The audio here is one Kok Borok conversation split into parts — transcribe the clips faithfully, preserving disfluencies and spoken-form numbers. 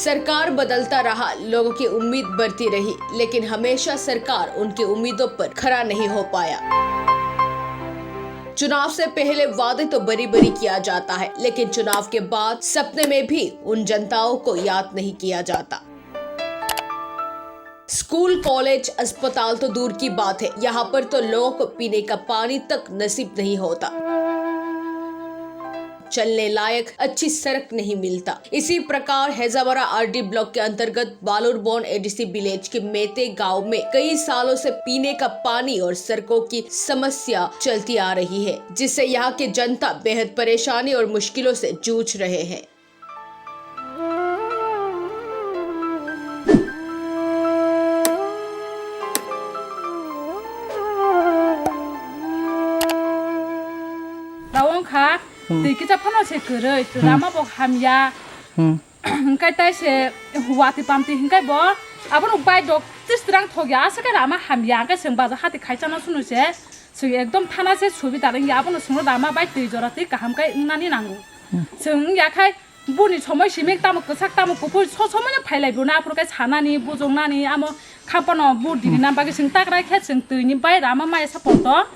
सरकार बदलता रहा, लोगों की उम्मीद बढ़ती रही, लेकिन हमेशा सरकार उनकी उम्मीदों पर खरा नहीं हो पाया। चुनाव से पहले वादे तो बड़ी बड़ी किया जाता है, लेकिन चुनाव के बाद सपने में भी उन जनताओं को याद नहीं किया जाता। स्कूल, कॉलेज, अस्पताल तो दूर की बात है, यहाँ पर तो लोगों को पीने का पानी तक नसीब नहीं होता। चलने लायक अच्छी सड़क नहीं मिलता। इसी प्रकार हैजामारा आरडी ब्लॉक के अंतर्गत बालुरबोन एडीसी विलेज के मेते गांव में कई सालों से पीने का पानी और सड़कों की समस्या चलती आ रही है, जिससे यहाँ की जनता बेहद परेशानी और मुश्किलों से जूझ रहे हैं। Tei wngkha, hmm, twi kisa phano se kwrwi, hmm, lama bo hamya. Hmm. Hwnkhe tai se watwi pamtwi hwnkhe bo abono bai dok tis twrang thokya, aswk khe lama hamya, hwnkhe chwng baja hati khaisa no sunu se, chwng ekdom thana se subi ta rwngya, abono chwngno lama bai twi jora twi kaham khe wngnani nango. Hmm. Chwng wngya khai, Boni somoi simi tamo kwchak tamo kuphur so somoi no phailai bo na aphuru khe sanani, bujongnani, amo khampano vote rini na bagwi chwng takrai khe chwng twi ni bai rama maya sa poto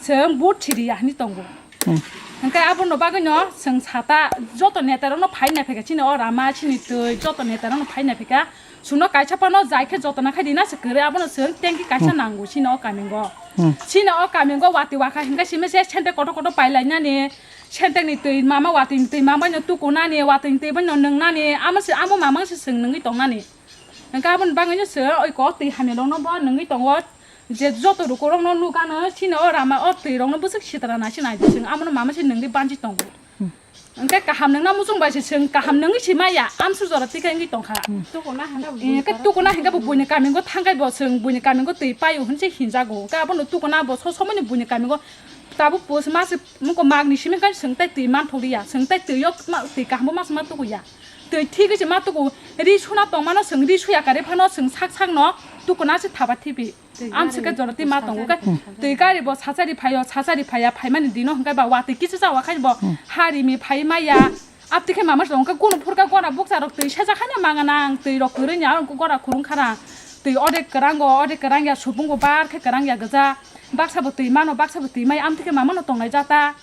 chwng vote thiri ya hinwi tongo. Hmm. Hwnkhe abono bagwi no chwng sata joto neta rok no phai nai phaikha chini o rama chini twi joto neta rok no phai nai phaikha chwngno kaisa phano jai khe joto na khai rina se kwrwi abono chwng tanki kaisa, hmm, nango chini o kamingo. Hmm. Chini o kamingo watwi wakha hwnkhe simi se sente kotor kotor pailai nani. Sentek ni twi mama watwi ni twi mama no tukunani, watwi ni twi bai no nwngnani, amo se, amo mama se chwng nungwi tongnani. Hwnkhe aboni bagwi no se oi kok twi hamya rok no bo nungwi tongo. Je joto rukurok no nukano, chini o rama o twi rok no bwswk sitra nai se nai di chwng, amo no mama se nungwi banchi tongo. Hwnkhe kaham nungna muchung bai se chwng kaham nungwi se maya, amsuk jora tikhe wngwi tongkha. Tukuna hwnkhe bo, eh, khe tukuna hwnkhe bo buini kamingo thangkhai bo chwng buini kamingo twi paio hwnse hinjago. Hwnkhe abono tukuna bo so somoni buini kamingo tabuk pus mas Muko magni simi khe chwng tei twi manthok liya, chwng tei twi o ma, twi kaham bo ma se ma tuku ya. Twi thik se ma tuku, ri suna tong mano chwng ri suya kare phano chwng sak sak no tukuna se thapa thibi. Twi amswk khe gari jora twi ma tongo khe. Sachari. Twi gari bo sachari phaio, sachari phaiya, phaimani dino hwnkhe ba watwi kisa cha wa khai bo, hmm, ha rimi phai maya. Abtwi khe mama se tong khe kunu phurkha gora bukcha rok twi sajak haino mangana ang twi rok kwrwi ni aro gora khurung khara. Twi odek kwrang go, odek kwrang ya subung bo bar khe kwrang ya gwja. Baksa bo twi mano, baksa bo twi mai, amtwi khe mama no tongnai jata.